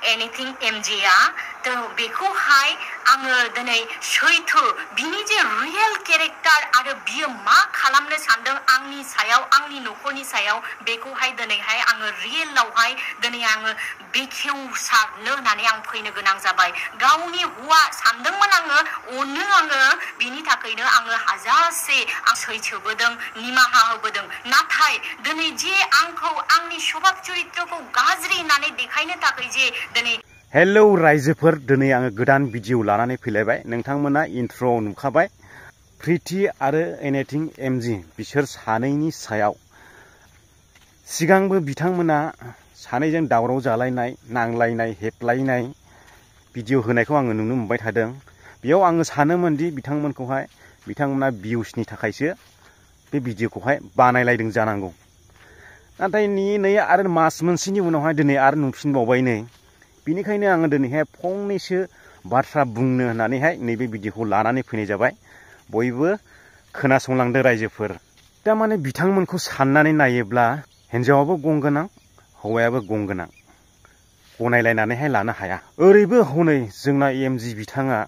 Anything एमजेआ तो बेखौहाय आङो दिनै सैथो बिनि जे रियेल केरेक्टार आरो बियो मा खालामनो सानदों आंनि सायाव आंनि नखरनि सायाव बेखौहाय दिनैहाय आङो रियेलावहाय दिनै आङो बेखेवसारनो होननानै आं फैनो गोनां जाबाय। गावनि हौवा सानदोंमोन आङो अनो आङो बिनि थाखायनो आङो हाजासे आं सैसोबोदों निमाहा होबोदों नाथाय दिनै जे आंखौ आंनि स्वभाब चरित्रखौ गाज्रि होननानै देखायनो थाखाय जे दिनै हेलौ रायजोफोर दिनै आङो गोदान भिडिअ लानानै फैलायबाय। नोंथांमोना इन्ट्र' नुखाबाय प्रिति आरो एनिथिं एमजे बिसोर सानैनि सायाव सिगांबो बिथांमोना सानैजों दावराव जालायनाय नांलायनाय हेबलायनाय भिडिअ होनायखौ आङो नुनो मोनबाय थादों। बेयाव आङो सानोमोनदि बिथांमोना भिउसनि थाखायसो बे भिडिअखौहाय बानायलायदों जानांगौ। नाथाय नै आरो मास मोनसेनि उनावहाय दिनै आरो नुफिनबावबाय नै बिनिखायनो आङो दिनैहाय फंनैसो बाथ्रा बुंनो होननानैहाय नैबे भिडिअखौ लानानै फैनाय जाबाय। बयबो खोनासंलांदो रायजोफोर। थारमाने बिथांमोनखौ साननानै नायोब्ला हिन्जावाबो गं गोनां हौवायाबो गं गोनां गनायलायनानैहाय लानो हाया। ओरैबो हनै जोंना एमजे बिथाङा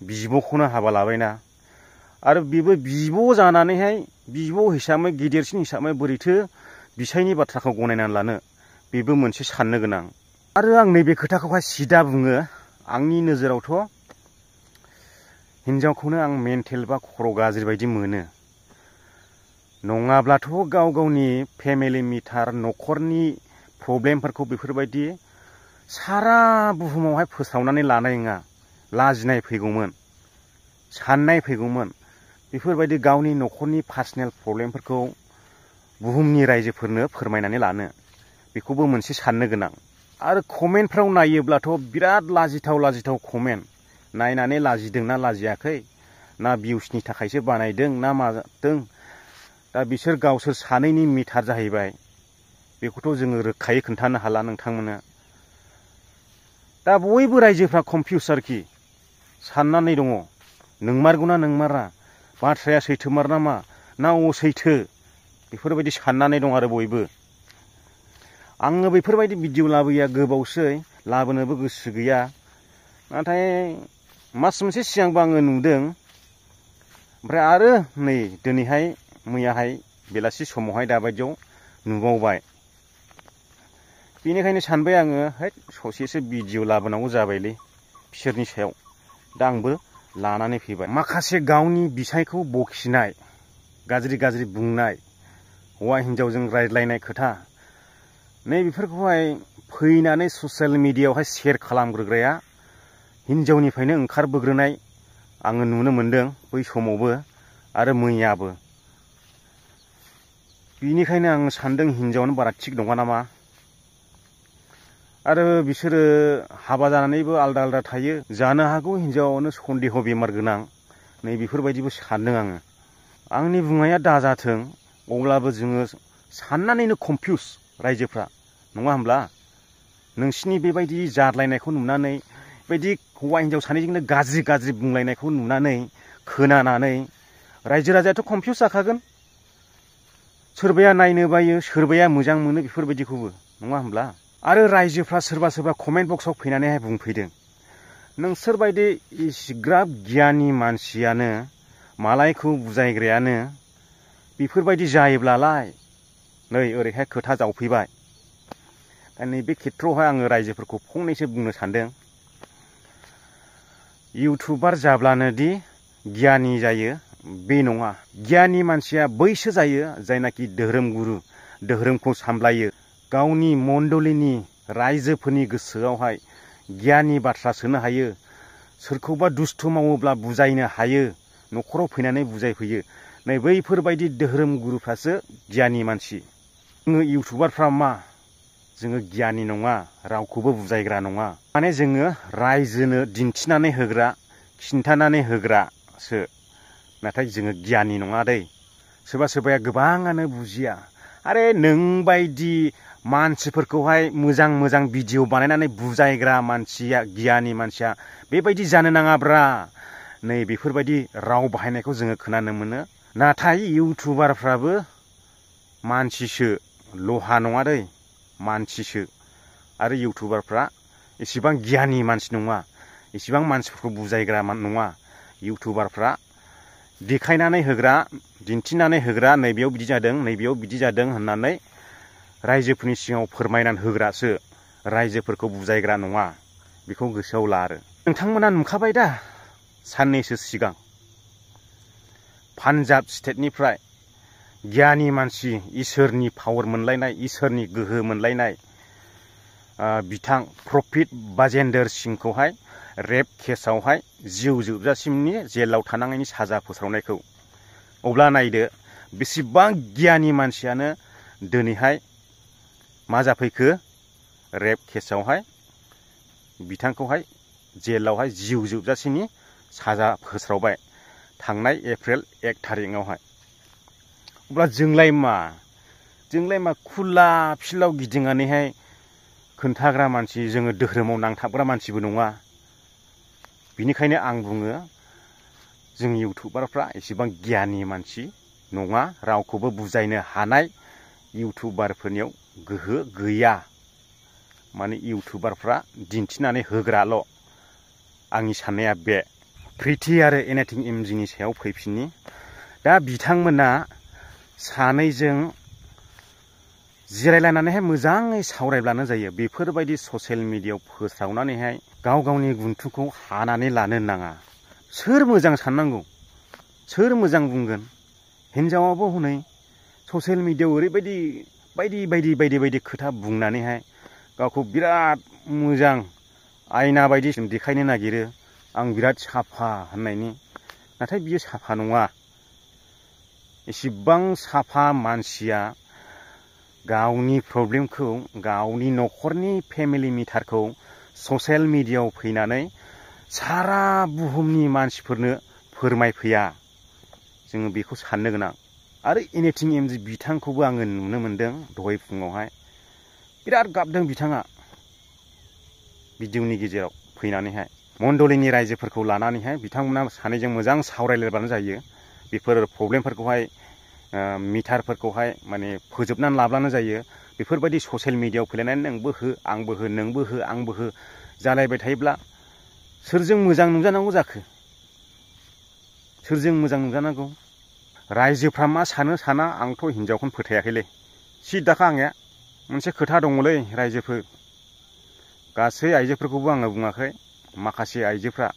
बिब'खौनो हाबा लाबायना आरो बेबो बिब' जानानैहाय बिब' हिसाबै गिदिरसिन हिसाबै बोरैथो बिसायनि बाथ्राखौ गनायनानै लानो बेबो मोनसे साननो गोनां। आरो आं नैबे खोथाखौहाय सिदा बुङो आंनि नोजोरावथ' हिन्जावखौनो आं मेन्टेल बा खर' गाज्रि बायदि मोनो। नङाब्लाथ' गाव गावनि फेमिलि मिटार न'खरनि प्रब्लेमफोरखौ बेफोरबायदि सारा बुहुमावहाय फोसावनानै लानाय नङा। लाजिनाय फैगौमोन साननाय फैगौमोन बेफोरबायदि गावनि न'खरनि पार्सनेल प्रब्लेमफोरखौ बुहुमनि रायजोफोरनो फोरमायनानै लानो बेखौबो मोनसे साननो गोनां। आरो कमेन्टफ्राव नायोब्लाथ' बिराद लाजिथाव कमेन्ट नायनानै लाजिदोंना लाजियाखै ना भिउसनि थाखायसो बानायदों ना मादों दा बिसोर गावसोर सानैनि मिटार जाहैबाय बेखौथ' जोङो रोखायै खोन्थानो हाला नोंथांमोननो। दा बयबो रायजोफ्रा कनफिउस आरोखि साननानै दङ नोंमारगौना नोंमारा बाथ्राया सैथोमार नामा ना असैथो बेफोरबायदि साननानै दं आरो बयबो। आङो बेफोरबायदि भिडिअ लाबोया गोबावसै लाबोनोबो गोसो गैया। नाथाय मास मोनसे सिगांबो आङो नुदों ओमफ्राय आरो नै दिनैहाय मैयाहाय बेलासि समावहाय दाबायदियाव नुबावबाय। बेनिखायनो सानबाय आङो है ससेसो भिडिअ लाबोनांगौ जाबायलै बिसोरनि सायाव। दा आंबो लानानै फैबाय। माखासे गावनि बिसायखौ बखिनाय गाज्रि बुंनाय हौवा हिन्जावजों रायज्लायनाय खोथा नै बेफोरखौहाय फैनानै ससियेल मिडियायावहाय शेयार खालामग्रोग्राया हिन्जावनिफ्रायनो ओंखारबोग्रोनाय आङो नुनो मोनदों बै समावबो आरो मैयाबो। बिनिखायनो आं सानदों हिन्जावानो बारा थिग नङा नामा। आरो बिसोरो हाबा जानानैबो आलदा थायो जानो हागौ हिन्जावानो सन्देह बेमार गोनां नै बेफोरबायदिबो सानदों आङो। आंनि बुंनाया दाजाथों अब्लाबो जोङो साननानैनो कनफिउस रायजोफ्रा नङा होमब्ला। नोंसिनि बेबायदि जाद्लायनायखौ नुनानै बेबायदि हौवा हिन्जाव सानैजोंनो गाज्रि बुंलायनायखौ नुनानै खोनानानै रायजो राजायाथ' कनफिउस जाखागोन। सोरबाया नायनो बायो सोरबाया मोजां मोनो बेफोरबायदिखौबो नङा होमब्ला। आरो रायजोफ्रा सोरबा कमेन्ट बक्सआव फैनानैहाय बुंफैदों नोंसोरबायदि इसिग्राब गियानि मानसियानो मालायखौ बुजायग्रायानो बेफोरबायदि जायोब्लालाय नै ओरैहाय खोथा जावफैबाय। दा नैबे खेथ्रआवहाय आङो रायजोफोरखौ फंनैसो बुंनो सानदों। इउटुबार जाब्लानोदि गियानि जायो बे नङा। गियानि मानसिया बैसो जायो जायनाखि धोरोम गुरु धोरोमखौ सामलायो गावनि मण्डलिनि रायजोफोरनि गोसोआवहाय गियानि बाथ्रा सोनो हायो सोरखौबा दुस्थ मावोब्ला बुजायनो हायो न'खराव फैनानै बुजायफैयो नै बैफोरबायदि धोरोम गुरुफ्रासो गियानि मानसि। जोङो इउटुबारफ्रा मा जोङो गियानि नङा रावखौबो बुजायग्रा नङा माने जोङो रायजोनो दिन्थिनानै होग्रा खिन्थानानै होग्रासो नाथाय जोङो गियानि नङा दै। सोरबाया गोबाङानो बुजिया आरे नोंबायदि मानसिफोरखौहाय मोजां भिडिअ बानायनानै बुजायग्रा मानसिया गियानि मानसिया बेबायदि जानो नाङाब्रा नै बेफोरबायदि राव बाहायनायखौ जोङो खोनानो मोनो। नाथाय इउटुबारफ्राबो मानसिसो लहा नङा दै मानसिसो। आरो इउटुबारफ्रा इसिबां गियानि मानसि नङा, इसिबां मानसिफोरखौ बुजायग्रा नङा। इउटुबारफ्रा देखायनानै होग्रा, दिन्थिनानै होग्रा, नैबेयाव बिदि जादों, नैबेयाव बिदि जादों होननानै रायजोफोरनि सिगाङाव फोरमायनानै होग्रासो, रायजोफोरखौ बुजायग्रा नङा। बेखौ गोसोआव ला आरो। नोंथांमोना नुखाबाय दा साननैसो सिगां पान्जाब स्टेटनिफ्राय गियानि मानसि, इसोरनि पावार मोनलायनाय, इसोरनि गोहो मोनलायनाय बिथां प्रफिट बाजेन्दर सिंखौहाय रेप केसावहाय जिउ जोबजासिमनि जेलाव थानांनायनि साजा फोस्रावनायखौ। अब्ला नायदो बेसेबां गियानि मानसियानो दिनैहाय मा जाफैखो, रेप केसावहाय बिथांखौहाय जेलावहाय जिउ जोबजासिमनि साजा फोस्रावबाय थांनाय एप्रिल 1 थारिखआवहाय। अब्ला जोंलाय मा खुला फिलाव गिदिंनानैहाय खोन्थाग्रा मानसि, जोङो धोरोमाव नांथाबग्रा मानसिबो नङा। बिनिखायनो आं बुङो जों इउटुबारफ्रा एसेबां गियानि मानसि नङा, रावखौबो बुजायनो हानाय इउटुबारफोरनियाव गोहो गैया। माने इउटुबारफ्रा दिन्थिनानै होग्राल'। आंनि साननाया बे। प्रिति आरो एनिथिं एमजिनि सायाव फैफिननि। दा बिथांमोना सानैजों जिरायलायनानैहाय मोजाङै सावरायब्लानो जायो। बेफोरबायदि ससियेल मिडियायाव फोसावनानैहाय गाव गावनि गुन्थुखौ हानानै लानो नाङा। सोर मोजां साननांगौ, सोर मोजां बुंगोन? हिनजावाबो हनै ससियेल मिडियायाव ओरैबायदि बायदि खोथा बुंनानैहाय गावखौ बिराद मोजां आयना बायदि देखायनो नागिरो, आं बिराद साफा होननायनि। नाथाय बियो साफा नङा। एसेबां साफा मानसिया गावनि प्रब्लेमखौ, गावनि न'खरनि फेमिलि मेटारखौ ससियेल मिडियायाव फैनानै सारा बुहुमनि मानसिफोरनो फोरमायफैया। जोङो बेखौ साननो गोनां। आरो एनिथिं एमजि बिथांखौबो आङो नुनो मोनदों दहाय फुङावहाय। बिराद गाबदों बिथाङा भिडिअनि गेजेराव फैनानैहाय। मण्डलिनि रायजोफोरखौ लानानैहाय बिथांमोना सानैजों मोजां सावरायलायबानो जायो। बेफोर प्रब्लेमफोरखौहाय मिटारफोरखौहाय माने फोजोबनानै लाब्लानो जायो। बेफोरबायदि ससियेल मिडियायाव फैलायनानै नोंबो हो, आंबो हो, नोंबो हो, आंबो हो जालायबाय थायोब्ला सोरजों मोजां नुजानांगौ जाखो? सोरजों मोजां नुजानांगौ? रायजोफ्रा मा सानो साना आंथ' हिनजावखौनो फोथायाखैलै। सिद्दाखा आंनिया मोनसे खोथा दङलै रायजोफोर, गासै आइजोफोरखौबो आङो बुङाखै। माखासे आइजोफ्रा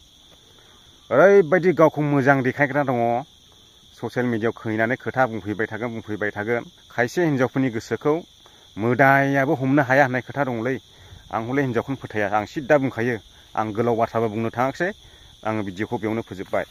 ओरैबायदि गावखौ मोजां देखायग्रा दङ, ससियेल मिडियायाव फैनानै खोथा बुंफैबाय थागोन। खायसे हिनजावफोरनि गोसोखौ मोदायाबो हमनो हाया होननाय खोथा दंलै। आं हले हिनजावखौनो फोथाया, आं सिद्दा बुंखायो। आं गोलाव बाथ्राबो बुंनो थाङाखिसै, आङो भिडिअखौ बेयावनो फोजोबबाय।